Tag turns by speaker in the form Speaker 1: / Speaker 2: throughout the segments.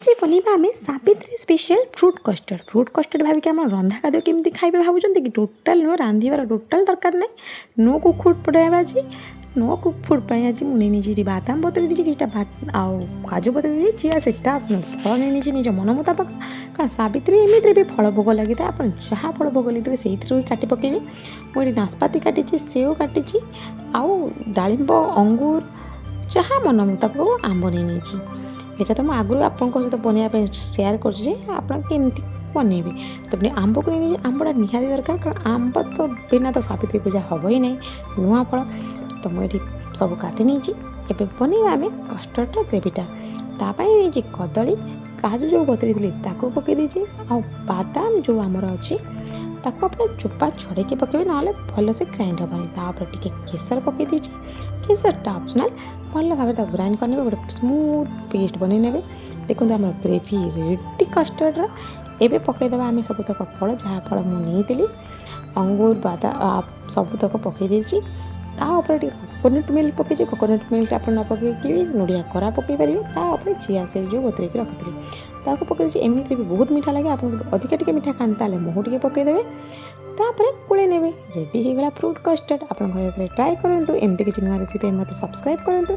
Speaker 1: ଆଜି ବନେଇବା ଆମେ Savitri special fruit custard. Fruit custard ଭାବିକି ଆମ ରନ୍ଧା ଖାଦ୍ୟ କେମିତି ଖାଇବେ ଭାବୁଛନ୍ତି କି? ଟୋଟାଲ୍ ନୁହଁ, ରାନ୍ଧିବାର ଟୋଟାଲ୍ ଦରକାର ନାହିଁ। ନୋ କୁକ୍ ଫୁଡ଼୍ ବନେଇବା ଆଜି। ନୋ କୁକ୍ ଫୁଡ଼୍ ପାଇଁ ଆଜି ମୁଁ ନେଇ ନେଇଛି ଏଠି ବାଦାମ ବତୁରେଇ ଦେଇଛି କିଛିଟା, ଆଉ କାଜୁ ବତୁରେଇ ଦେଇଛି, ଚିଆ ସିଡ୍ଟା ଫଳ ନେଇ ନେଇଛି ନିଜ ମନ ମୁତାବକ, କାରଣ ସାବିତ୍ରୀ ଏମିତିରେ ବି ଫଳ ଭୋଗ ଲାଗିଥାଏ। ଆପଣ ଯାହା ଫଳ ଭୋଗ ଲାଗିଥିବେ, ସେଇଥିରୁ ହିଁ କାଟି ପକାଇବେ। ମୁଁ ଏଠି ନାସପାତି କାଟିଛି, ସେଓ କାଟିଛି ଆଉ ଡାଳିମ୍ବ, ଅଙ୍ଗୁର, ଯାହା ମନ ମୁତାବକ ଆମ୍ବ ନେଇ ନେଇଛି। ଏଇଟା ତ ମୁଁ ଆଗରୁ ଆପଣଙ୍କ ସହିତ ବନେଇବା ପାଇଁ ସେୟାର କରୁଛି ଯେ ଆପଣ କେମିତି ବନେଇବେ। ତ ପୁଣି ଆମ୍ବକୁ ନେଇ, ଆମ୍ବଟା ନିହାତି ଦରକାର, କାରଣ ଆମ୍ବ ତ ବିନା ତ ସାବିତ୍ରୀ ପୂଜା ହେବ ହିଁ ନାହିଁ। ନୂଆ ଫଳ ତ ମୁଁ ଏଠି ସବୁ କାଟି ନେଇଛି। ଏବେ ବନେଇବା ଆମେ କଷ୍ଟର୍ଡ଼ର ଗ୍ରେଭିଟା। ତା ପାଇଁ ନେଇଛି କଦଳୀ, କାଜୁ ଯେଉଁ ବତୁରେଇଥିଲି ତାକୁ ପକାଇ ଦେଇଛି, ଆଉ ବାଦାମ ଯେଉଁ ଆମର ଅଛି ତାକୁ ଆପଣ ଚୋପା ଛଡ଼େଇକି ପକାଇବେ, ନହେଲେ ଭଲସେ ଗ୍ରାଇଣ୍ଡ ହେବନି। ତାପରେ ଟିକେ କେଶର ପକାଇ ଦେଇଛି। କେଶରଟା ଅପସନାଲ୍। ଭଲ ଭାବରେ ତାକୁ ଗ୍ରାଇଣ୍ଡ କରିନେବେ, ଗୋଟେ ସ୍ମୁଥ୍ ପେଷ୍ଟ ବନେଇ ନେବେ। ଦେଖନ୍ତୁ, ଆମର ଗ୍ରେଭି ରେଡ଼ି କଷ୍ଟର୍ଡ଼ର। ଏବେ ପକାଇଦେବା ଆମେ ସବୁତକ ଫଳ, ଯାହା ଫଳ ମୁଁ ନେଇଥିଲି, ଅଙ୍ଗୁର, ବାଦାମ ସବୁତକ ପକାଇ ଦେଇଛି। ତା ଉପରେ ଟିକେ କୋକୋନଟ୍ ମିଲ୍କ ପକାଇଛି। କୋକୋନଟ୍ ମିଲ୍କ ଆପଣ ନ ପକାଇକି ବି ନଡ଼ିଆ କୋରା ପକାଇ ପାରିବେ। ତା ଉପରେ ଚିଆ ସିଡ୍ ଯେଉଁ ବତୁରେଇକି ରଖିଥିଲି ତାକୁ ପକାଇ ଦେଇଛି। ଏମିତିରେ ବି ବହୁତ ମିଠା ଲାଗେ। ଆପଣ ଯଦି ଅଧିକା ଟିକେ ମିଠା ଖାଆନ୍ତି, ତାହେଲେ ମହୁ ଟିକେ ପକାଇଦେବେ। ତାପରେ ଗୋଳେଇ ନେବେ। ରେଡ଼ି ହେଇଗଲା ଫ୍ରୁଟ୍ କଷ୍ଟର୍ଡ଼। ଆପଣ ଘରେ ଥରେ ଟ୍ରାଏ କରନ୍ତୁ। ଏମିତି କିଛି ନୂଆ ରେସିପି ପାଇଁ ମୋତେ ସବସ୍କ୍ରାଇବ୍ କରନ୍ତୁ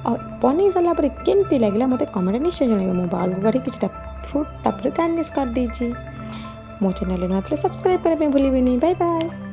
Speaker 1: ଆଉ ବନେଇ ସାରିଲା ପରେ କେମିତି ଲାଗିଲା ମୋତେ କମେଣ୍ଟ ନିଶ୍ଚୟ ଜଣାଇବେ। ମୁଁ ବାଉଲକୁ କାଢ଼ି କିଛିଟା ଫ୍ରୁଟ୍ ତାପରେ ଗାର୍ନିସ୍ କରିଦେଇଛି। ମୋ ଚ୍ୟାନେଲରେ ନୂଆ ଥିଲେ ସବସ୍କ୍ରାଇବ୍ କରିବା ପାଇଁ ଭୁଲିବେନି। Bye bye.